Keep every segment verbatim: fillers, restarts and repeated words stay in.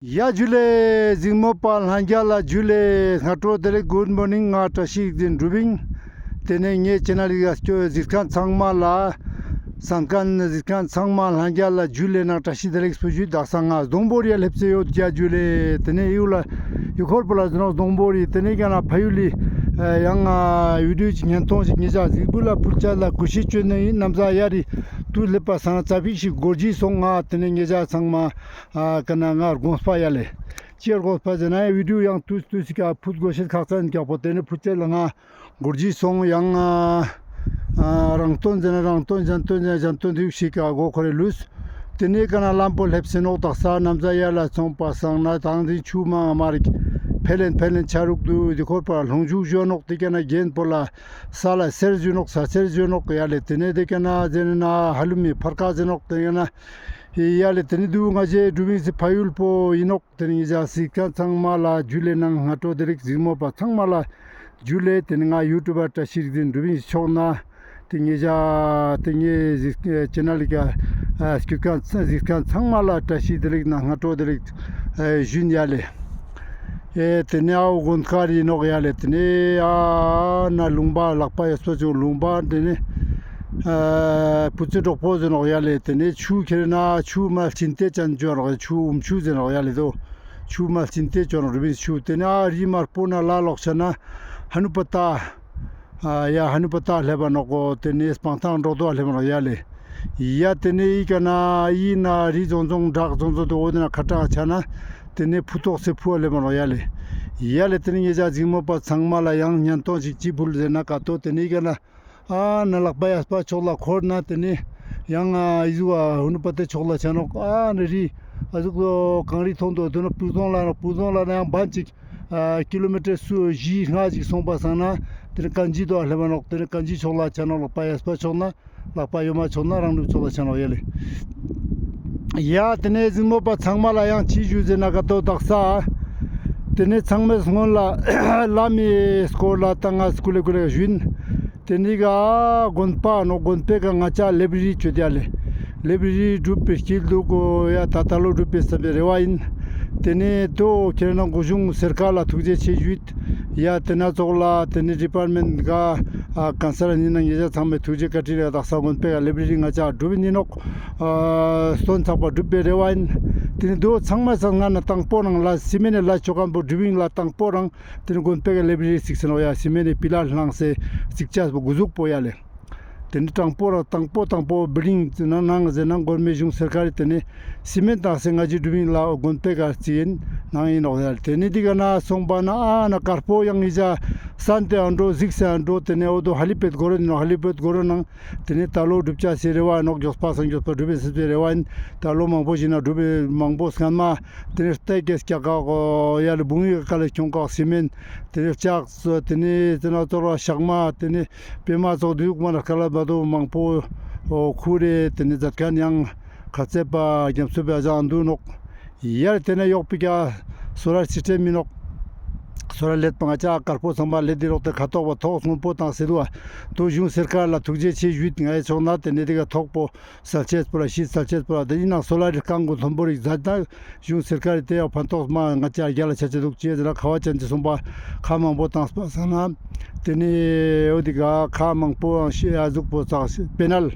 ཡ་ཇུ་ལེ། གཟིགས་མོ་པ་ལྷན་རྒྱས་ལ་ཇུ་ལེ། སྔ་དྲོ་བདེ་ལེགས། Good morning. ང་བཀྲ་ཤིས་རིག་འཛིན་གྲུབ་ཨིན། ཏེ་ནེ་ངའི་ཆེ་ནལ་ལ་སྐྱོད་གཟིགས་མཁན་ཚང་མ་ལ། གཟིགས་མཁན་གཟིགས་མཁན་ཚང་མ་ལྷན་རྒྱས་ལ་ཇུ་ལེ་ནང་བཀྲ་ཤིས་བདེ་ལེགས་ཕུལ་ཞུ། དག་ས་ང་སྡོང་པོ་རི་ལ་ལེབས་ཏེ་ཡོད། ཡ་ཇུ་ལེ། ཏེ་ནེ་ཡུལ་ལ་ཡུལ་སྐོར་པོ་ལ་ཟེར་ནོག་སྡོང་པོ་རི། ཏེ་ནེ་ཀ་ན་ཕ་ཡུལ་ལི་ཡང་བི་ཌིའོ་ཅིག་བརྙན་ཐུང་ཞིག་ཉེ་ཞ་གཟིགས་པོ་ལ་ཕུལ་ཆ་ལ་གུས་ཤིག་ཅོ་ནི་ཨིན། ནམ་ཟ་ཡ་རི་ཏུས་ལེབ་པ་སང་ཙ་པིག་ཞིག་འགོར་ཇི་སོང་ང་། ཏེ་ནེ་ཉེ་ཞ་ཚང་མ་ཀ་ན་ང་དགོངས་པ་ཡ་ལེ། ཅི་དགོངས་པ་ཟེར་ན་ཡ་བི་ཌིའོ་ཡང་ཏུས་ཏུས་ཤིག་ག་ཕུལ་དགོས་ཤེས་ཁག་ཅན་ཀྱག་པོ། ཏེ་ནེ་ཕུལ་ཆ་ལ་ང་འགོར་ཇི་སོང་། ཡང་རང་དོན་ཟེར་ན་རང་དོན། གཞན་དོན་ཟེར་ན་གཞན་དོན་དུ་ཞིག་ག་གོ་ཁོ་རེ་ལུས། ཏེ་ནེ་ཀ་ན་ལམ་པོ་ལེབས་སེ་ནོག། དག་ས་ནམ་ཟ་ཡ་ལ་སོང་པ་སང་ན་དང་དེ་ཆུ་མ་མ་རིག་ཕེ་ལེན་ཕེ་ལེན་ཆ་རུག་དུ་དེ་ཁོར་པ་ལྷུང་ཇུག་ཞུ་ནོག། ཏེ་ཀ་ན་གྱེན་པོ་ལ་ས་ལ་སེར་ཞུ་ནོག། ས་སེར་ཞུ་ནོག་ཡ་ལེ། ཏེ་ནེ་ཏེ་ཀ་ན་ཟེར་ན་ཧ་ལུ་མི་ཕར་ཀ་ཟེར་ནོག། ཏེ་ཀ་ན་ཡ་ལེ། ཏེ་ནེ་དུ་ང་ཞེ་གྲུབ་ཨིན་སི་ཕ་ཡུལ་པོ་ཨིན་ནོག། ཏེ་ནེ་ཉེ་ཞ་གཟིགས་མཁན་ཚང་མ་ལ་ཇུ་ལེ་ནང་སྔ་དྲོ་བདེ་ལེགས། གཟིགས་མོ་པ་ཚང་མ་ལ་ཇུ་ལེ། ཏེ་ནེ་ང་ཡུ་ཊུབ་པ་བཀྲ་ཤིས་རིག་འཛིན་གྲུབ་ཨིན་སི་ཕྱོགས་ན། ཏེ་ཉེ་ཞ་ཏེ་ངའི་གཟིགས་ཆེ་ནལ་ལི་ཀ་སྐྱོད་མཁན་གཟིགས་མཁན་ཚང་མ་ལ་བཀྲ་ཤིས་བདེ་ལེགས་ནང་སྔ་དྲོ་བདེ་ལེགས་ཞུ་ཨིན་ཡ་ལེ། ཨེ་ཏེ་ནེ་ཨའོ་དགོན་དཀར་ཨིན་ནོག་ཡ་ལེ། ཏེ་ནེ་ཨ་ན་ལུང་པ་ལག་པ་ཡ་སོ་ཅུང་ལུང་པ་ཏེ་ནེ་ཨ་བུ་ཚ་གྲོག་པོ་ཟེར་ནོག་ཡ་ལེ། ཏེ་ནེ་ཆུ་ཁྱེར་ན་ཆུ་མ་ལྕིན་ཏེ་ཅན་ཅོ་ནོག། ཆུ་འུམ་ཆུ་ཟེར་ནོག་ཡ་ལེ་དོ། ཆུ་མ་ལྕིན་ཏེ་ཅོ་ནོག་རུ་བིན་ཆུ། ཏེ་ནེ་ཨ་རི་མར་པོ་ན་ལ་ལོག་ཆ་ན་ཧ་ནུ་པ་ཏ། ཨ་ཡ་ཧ་ནུ་པ་ཏ་ལེབ་བ་ནོག་གོ། ཏེ་ནེ་སྤང་ཐང་འབྲོག་དོ་ལེབ་བ་ནོག་ཡ་ལེ། ཡ་ཏེ་ནེ་ཨི་ཀ་ན་ཨི་ན་རི་ཛོང་ཛོང་བྲག་ཛོང་ཛོང་དུ་འོ་ཏེ་ན་ཁ་ཏ་ཆ་ན་ཏེ་ནེ་ཕུ་ཏོག་སེ་ཕུ་བ་ལེབ་བ་ནོག་ཡ་ལེ། ཡ་ལེ་ཏེ་ནེ་ཉེ་ཞ་གཟིགས་མོ་པ་ཚང་མ་ལ་ཡང་བརྙན་ཐུང་ཞིག་ཅི་ཕུལ་ཟེར་ན་ཀ་ཏོ་ཏེ་ནེ་ཨི་ཀ་ན། ཨ་ན་ལག་པ་ཡ་སྤ་ཕྱོགས་ལ་འཁོར་ན་ཏེ་ནེ་ཡང་ཨ་ཨི་ཟུག་ཨ་ཧུ་ནུ་པ་ཏེ་ཕྱོགས་ལ་ཆ་ནོག། ཨ་ན་རི་ཨ་ཟུག་གངས་རི་ཐོང་དུ་ཏེ་ནེ་སྤུ་ཟོང་ལ་ནོག། སྤུ་ཟོང་ལ་ན་ཡང་བན་ཅིག་ཨ་ཀི་ལོ་མི་ཊར་སུ་བཞི་ལྔ་ཅིག་སོང་པ་སང་ན་ཏེ་ནེ་ཀན་ཇི་དོ་ལེབ་བ་ནོག། ཏེ་ནེ་ཀན་ཇི་ཕྱོགས་ལ་ཆ་ནོག། ལག་པ་ཡ་སྤ་ཕྱོགས་ན་ལག་པ་ཡོ་མ་ཕྱོགས་ན་རང་ནུབ་ཕྱོགས་ལ་ཆ་ནོག་ཡ་ལེ། ཡ་ཏེ་ནེ་གཟིགས་མོ་པ་ཚང་མ་ལ་ཡང་ཅི་ཞུ་ཟེར་ན་ཀ་ཏོ་དག་ས་ཏེ་ནེ་ཚང་མའི་སྔོན་ལ་ལམ་མི་སྐོར་ལ་ཏང་ང་སྐུ་ལེ་སྐུ་ལེ་ཞུ་ཨིན། ཏེ་ནེ་ག་དགོན་པ་ནོག། དགོན་པའི་ཀ་ང་ཅ་ལེབ་རི་ཅོ་ཏེ་ཡ་ལེ། ལེབ་རི་སྒྲུབ་པའི་དཀྱིལ་དུ་གོ་ཡ་ད་ད་ལོ་སྒྲུབ་པའི་བསམ་པའི་རེ་བ་ཨིན། ཏེ་ནེ་དོ་ཁྱེད་རང་གུ་གཞུང་སེར་ཁ་ལ་ཐུགས་རྗེ་ཆེ་ཞུ་ཨིན། ཡ་ཏེ་ན་ཙོགས་ལ་ཏེ་ནེ་ཌི་པཱར་མེན་ཊ་ག་ཨ་གང་ས་ར་ཉིན་ན་ཉེ་ཞ་ཚང་མའི་ཐུགས་རྗེ་བཀའ་དྲིན་ལ་དག་ས་དགོན་པའི་ཀ་ལེབ་རི་ང་ཅ་སྒྲུབ་ཨིན་ནོག། ཨ་སྟོན་ཚགས་པ་སྒྲུབ་པའི་རེ་བ་ཨིན། ཏེ་ནེ་དོ་ཚང་མ་སང་ང་ན་དང་པོ་རང་ལ་སི་མེན་ནི་ལ་ཅོ་ཁན་པོ་སྒྲུབ་ཨིན་ལ་དང་པོ་རང་ཏེ་ནེ་དགོན་པའི་ཀ་ལེབ་རི་གཟིགས་སེ་ནོག་ཡ། སི་མེན་ནི་པི་ལར་ལྷང་སེ་གཟིགས་ཅེས་པོ་གུ་ཟུག་པོ་ཡ་ལེ། ཏེ་ནེ་དང་པོ་རང་དང་པོ་དང་པོ་བིལ་ཌིང་ནང་ནང་ཟེར་ན་གོར་མེ་གཞུང་སེར་ཁ་རི་ཏེ་ནེ་སི་མེན་ནི་ཏང་སེ་ང་ཅི་སྒྲུབ་ཨིན་ལ་དགོན་པའི་ཀ་རྩི་ཨིན་ནང་ཨིན་ནོག་ཡ་ལེ། ཏེ་ནེ་འི་ཀ་ན་སོང་པ་ན་ཨ་ན་དཀར་པོ་ཡང་ཨི་ཅ་སན་ཏེ་ཨ་འགྲོ་གཟིགས་སེ་ཨ་འགྲོ་ཏེ་ནེ་འོ་དོ་ཧ་ལི་པེད་གོ་རོ་ཨིན་ནོག། ཧ་ལི་པེད་གོ་རོ་ནང་ཏེ་ནེ་ད་ལོ་སྒྲུབ་ཅེས་སི་རེ་བ་ཨིན་ནོག། གྱོགས་པ་སང་གྱོགས་པ་སྒྲུབ་ཨིན་སི་རེ་བ་ཨིན། ད་ལོ་མང་པོ་ཞིག་ན་སྒྲུབ་ཨིན་མང་པོ་སྔན་མ་ཏེ་ནེ་རྟ་ཀེ་སྐྱག་ཀ་གོ་ཡ་ལེ་བུང་ཡུག་ཀ་ལེ་ཁྱོང་ཀ་སི་མེན་ཏེ་ནེ་ལྕགས་སོ་ཏེ་ནེ་ཏེ་ན་ཚོར་བ་ཤག་མ་ཏེ་ནེ་པེ་མ་ཙོགས་དུག་མ་ན་ཀ་ལ་བ་དོ་མང་པོ་ཁུ་རེ་ཏེ་ནེ་མཛད་ཁན་ཡང་ཁ་ཚེ་པ་རྒྱ་མཚོ་པའི་ཨ་ཅང་དུ་ནོག། ཡར་ཏེ་ནེ་ཡོག་པི་ཀ་སོ་ར་སི་སི་ཊེམ་མི་ནོག། སོ་ར་ལེད་པ་ང་ཅ་དཀར་པོ་ཚང་མ་ལེད་དེ་རོག་ཏེ་ཁ་ཐོག་པ་ཐོག་སྔོན་པོ་ཏང་སེ་དུག་པ། དོ་གཞུང་སེར་ཁ་ལ་ཐུགས་རྗེ་ཆེ་ཞུས་ཏེ་ང་ཡི་ཕྱོགས་ན་ཏེ་ནེ་ཏེ་ཀ་ཐོག་པོ་སལ་ཅེས་པོ་ལ་ཤི་སལ་ཅེས་པོ་ལ་ཏེ་ཨིན་ནང་སོ་ལ་རི་རྐང་གུན་ཐོན་པོ་རིག་ཛད་ན་གཞུང་སེར་ཁ་རི་ཏེ་ཡང་ཕན་ཐོགས་མ་ང་ཅ་རྒྱ་ལ་ཆ་ཆེ་དུག་ཅེས་ཟེར་ན་ཁ་བ་ཅན་ཅི་སོང་པ་ཁ་མང་པོ་ཏང་སྤ་སང་ན། ཏེ་ནེ་འོ་ཏེ་ག་ཁ་མང་པོ་ཡང་ཤི་ཨ་ཟུག་པོ་ཙག་པེ་ནལ་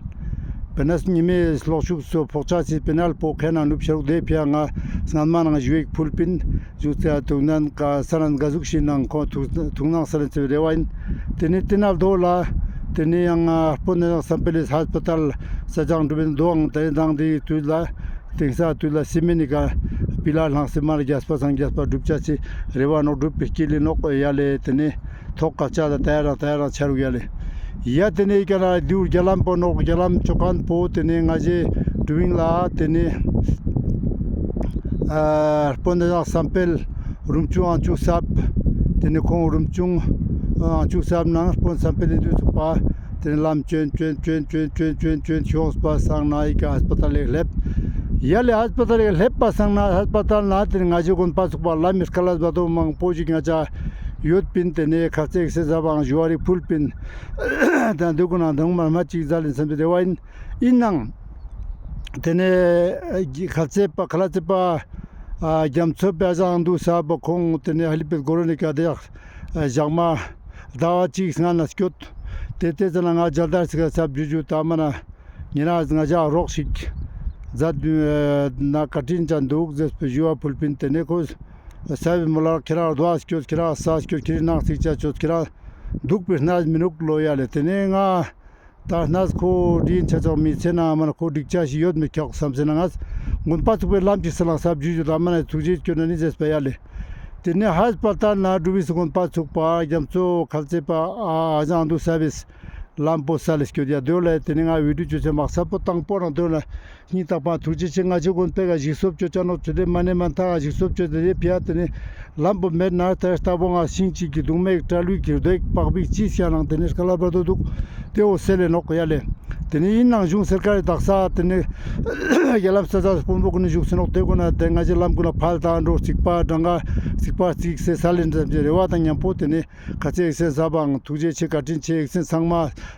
པེ་ནལ་ཉི་མའི་གློག་ཤུགས་སོ་ཕོག་ཆ་སི་པེ་ནལ་པོ་ཁེ་ན་ནུབ་ཤ་རུག་ཏེ་ཕི་ཡ་ང་སྔན་མ་ནང་ཞུ་ཡིག་ཕུལ་པིན་ཞུ་ཚེ་ཐུག་ནང་ཀ་ས་རན་ག་ཟུག་ཤི་ནང་ཁོང་ཐུག་ཐུག་ནང་ས་རན་ཚེ་རེ་བ་ཨིན། ཏེ་ནེ་ཏེ་ནེ་དོ་ལ་ཏེ་ནེ་ཡང་ང་སྤོན་ནེ་སམ་པེ་ལི་ཧས་པ་ཏལ་ས་ཅང་གྲུབ་པིན་དོའང་ཏེ་ནེ་དང་ཏེ་དུས་ལ་ཏེང་ས་དུས་ལ་སི་མེན་ནི་ཀ་པི་ལ་ལྷང་སེ་མ་རྒྱས་པ་སང་རྒྱས་པ་སྒྲུབ་ཅེས་སི་རེ་བ་ནོག་སྒྲུབ་པའི་དཀྱིལ་ལི་ནོག་ཡ་ལེ། ཏེ་ནེ་ཐོག་ཀ་ཆ་ལ་ཏ་ཡ་རང་ཏ་ཡ་རང་ཆ་རུག་ཡ་ལེ། ཡ་ཏེ་ནེ་ཨི་ཀ་ན་དེའུ་རྒྱ་ལམ་པོ་ནོག། རྒྱ་ལམ་ཅོ་ཁན་པོ་ཏེ་ནེ་ང་ཞེ་ཌུ་ཝིང་ལ་ཏེ་ནེ་ཨ་སྤོན་ནེ་ཡང་སམ་པེལ་རུམ་ཆུང་ཨང་ཆུང་སབ། ཏེ་ནེ་ཁོང་རུམ་ཆུང་ཨང་ཆུང་སབ་ནང་སྤོན་སམ་པེལ་ལི་དུས་ཚུགས་པ། ཏེ་ནེ་ལམ་ཅོན་ཅོན་ཤོངས་པ་སང་ན་ཨི་ཀ་ཧས་པ་ཏལ་ལེ་ལེབ། ཡ་ལེ་ཧས་པ་ཏལ་ལེ་ལེབ་པ་སང་ན་ཧས་པ་ཏལ་ན་ཏེ་ནེ་ང་ཞེ་དགོན་པ་ཚུགས་པ་ལམ་མི་སྐལ་ལ་བ་དོ་མང་པོ་ཞིག་ང་ཅ་ཡོད་པིན། ཏེ་ནེ་ཁ་ཚེག་སེ་ཟ་བའང་ཞུ་བ་རིག་ཕུལ་པིན། ད་འདི་གུན་ན་དང་མ་མ་ཅིག་ཟ་ལིན་སམ་པའི་རེ་བ་ཨིན། ཨིན་ནང་ཏེ་ནེ་ཁ་ཚེ་པ་ཁ་ལ་ཚེ་པ་ ཨ་རྒྱ་མཚོ་པེ་ཨ་ཞང་དུ་ས་བོ་ཁོང་དེ་ནས་ཧ་ལི་པེ་གོ་རོ་ནི་ཀ་དེ་ཡག་ཨ་ཞག་མ་ཟླ་བ་གཅིག་སྔ་ན་སྐྱོད། དེ་དེ་ཙ་ན་ང་མཇལ་དར་སི་ཀ་ཚབ་ཇུ་ཇུ་ད་མ་ན་ཉེ་རང་ང་ཞག་རོགས་ཤིག་མཛད་ན་བཀའ་དྲིན་ཅན་འདུག་ཟེར་པའི་ཞུ་བ་ཕུལ་པིན། དེ་ནས་ཁོས་ས་བི་མོ་ལ་ཁྱེད་རང་རྡོ་ཨ་སྐྱོད། ཁྱེད་རང་ས་སྐྱོད། ཁྱེད་རང་ནག་ཚིག་ཅ་ཅོད། ཁྱེད་རང་འདུག་པའི་སྣ་མི་ནུག་ལོ་ཡ་ལེ། དེ་ནས་ང་ད་སྣ་ཁོ་དྲིན་ཆ་ཆོག་མི་ཚེ་ན་མ་ན་ཁོ་འགྲིག་ཆ་ཞིག་ཡོད་མི་ཁྱོག་བསམ་སེ་ན་ང་དགོན་པ་ཚུགས་པའི་ལམ་ཅིག་སེ་ལང་ས་བྱུས་ཞུ་ད་མ་ན་ཐུགས་རྗེ་སྐྱོན་ན་ནི་ཟེར་པ་ཡ་ལེ། དེ་ནས་ཧས་པ་ལྟར་ན་འགྲུབ་བིས་དགོན་པ་ཚུགས་པ་རྒྱ་མཚོ་ཁལ་ཚེ་པ་ཨ་ཨ་ཞང་དུ་ས་བིས་ལམ་པོ་ས་ལེ་སྐྱོད་ཡ་དོ་ལེ། དེ་ནས་ང་བི་ཌིའོ་ཅོ་ཆེ་མ་ས་པོ་དང་པོ་རང་དོ་ལེ། སྙིང་ཐག་པ་ཐུགས་རྗེ་ཆེ། ང་ཅི་དགོན་པའི་ག་ཞིག་གསོ་བཅོ་ཅ་ནོ་ཚུལ་དེ་མ་ནེ་མ་ཐག་ཞིག་གསོ་བཅོ་དེ་དེ་ཕི་ཡ་དེ་ནི་ལམ་པོ་མེད་ན་ལྟ་ལྟ་བོ་ང་ཤིང་གཅིག་གི་གདུང་མེད་སྐྲ་ལུས་ཀྱི་རྡོ་ཡིག་པགས་པིག་ཅི་སྐྱ་ནང་དེ་ནི་སྐ་ལ་བར་དོ་འདུག། དེ་འོ་སེ་ལེ་ནོག་ཡ་ལེ། དེ་ནི་ཡིན་ནང་གཞུང་སེར་ཀ་རེ་དག་ས་དེ་ནི་རྒྱ་ལམ་ས་ས་དཔོན་པོ་ཀུན་ནི་བཞུགས་སེ་ནོག། དེ་ཀུན་ན་དེ་ང་ཅི་ལམ་ཀུན་ན་ཕལ་དང་འགྲོ་རྩིག་པ་གྲང་ག་རྩིག་པ་རྩིག་སེ་ས་ལེ་འདྲ་རེ་བ་དང་མཉམ་པོ་དེ་ནི་ཁ་ཚེ་ཨེག་སེན་ས་བང་ཐུགས་རྗེ་ཆེ་བཀའ་དྲིན་ཆེ། ཨེག་སེན་ཚང་མ་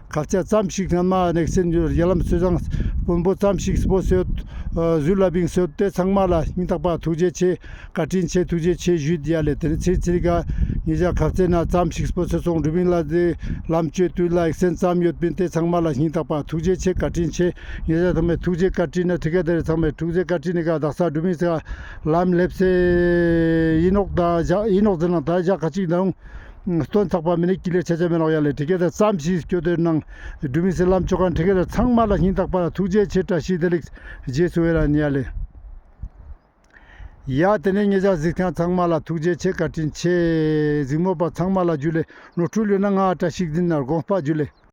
ཁ་ཚེ་ཙམ་ཞིག་སྔན་མ་ཨེག་སེན་རྒྱ་ལམ་སོ་ཟང་དཔོན་པོ་ཙམ་ཞིག་སྤོ་སོད་ཟུ་ལ་བིང་སོད་དེ་ཚང་མ་ལ་སྙིང་ཐག་པ་ཐུགས་རྗེ་ཆེ་བཀའ་དྲིན་ཆེ་ཐུགས་རྗེ་ཆེ་ཞུས་ཡ་ལེ། དེ་ནི་ཚིར་ཚིར་ག་ཉེ་ཞག་ཁ་ཚེ་ན་ཙམ་ཞིག་སྤོ་སོད་སོང་འགྲུབ་ཨིན་ལ་དེ་ལམ་བཅོས་དུས་ལ་ཨེག་སེན་ཙམ་ཡོད་པིན། དེ་ཚང་མ་ལ་སྙིང་ཐག་པ་ཐུགས་རྗེ་ཆེ་བཀའ་དྲིན་ཆེ། ཉེ་ཞག་ཐོག་མའི་ཐུགས་རྗེ་བཀའ་དྲིན་ན་ཁྲི་ཀ་དེ་རེ་ཚང་མའི་ཐུགས་རྗེ་བཀའ་དྲིན་ནི་ག་དག་ས་འགྲུབ་ཨིན་ས་ལམ་ལེབ་སེ་ཡིན་ནོག་ད་ཡིན་ནོག་ཟེར་ན་ད་ཞག་ཁ་ཅིག་ནང་སྟོན་ཚགས་པ་མི་ནི་ཀི་ལེར་ཆ་ཆ་མེ་ནོག་ཡ་ལེ། ཁྲི་ཀ་དེ་ཙམ་ཞིག་སྐྱོད་དེ་ནང་འགྲུབ་ཨིན་སེ་ལམ་ཆོག་ག་ཁྲི་ཀ་དེ་ཚང་མ་ལ་སྙིང་ཐག་པ་ཐུགས་རྗེ་ཆེ་བཀྲ་ཤིས་བདེ་ལེགས་རྗེས་སུ་ཡི་རང་ཡ་ལེ། ཡ་དེ་ནས་ཉེ་ཞག་གཟིགས་མཁན་ཚང་མ་ལ་ཐུགས་རྗེ་ཆེ་བཀའ་དྲིན་ཆེ། གཟིགས་མོ་པ་ཚང་མ་ལ་ཇུ་ལེ། ནོར་འཁྲུལ་ཡོད་ན་ང་བཀྲ་ཤིས་འཛིན་ན་དགོངས་པ་ཇུ་ལེ།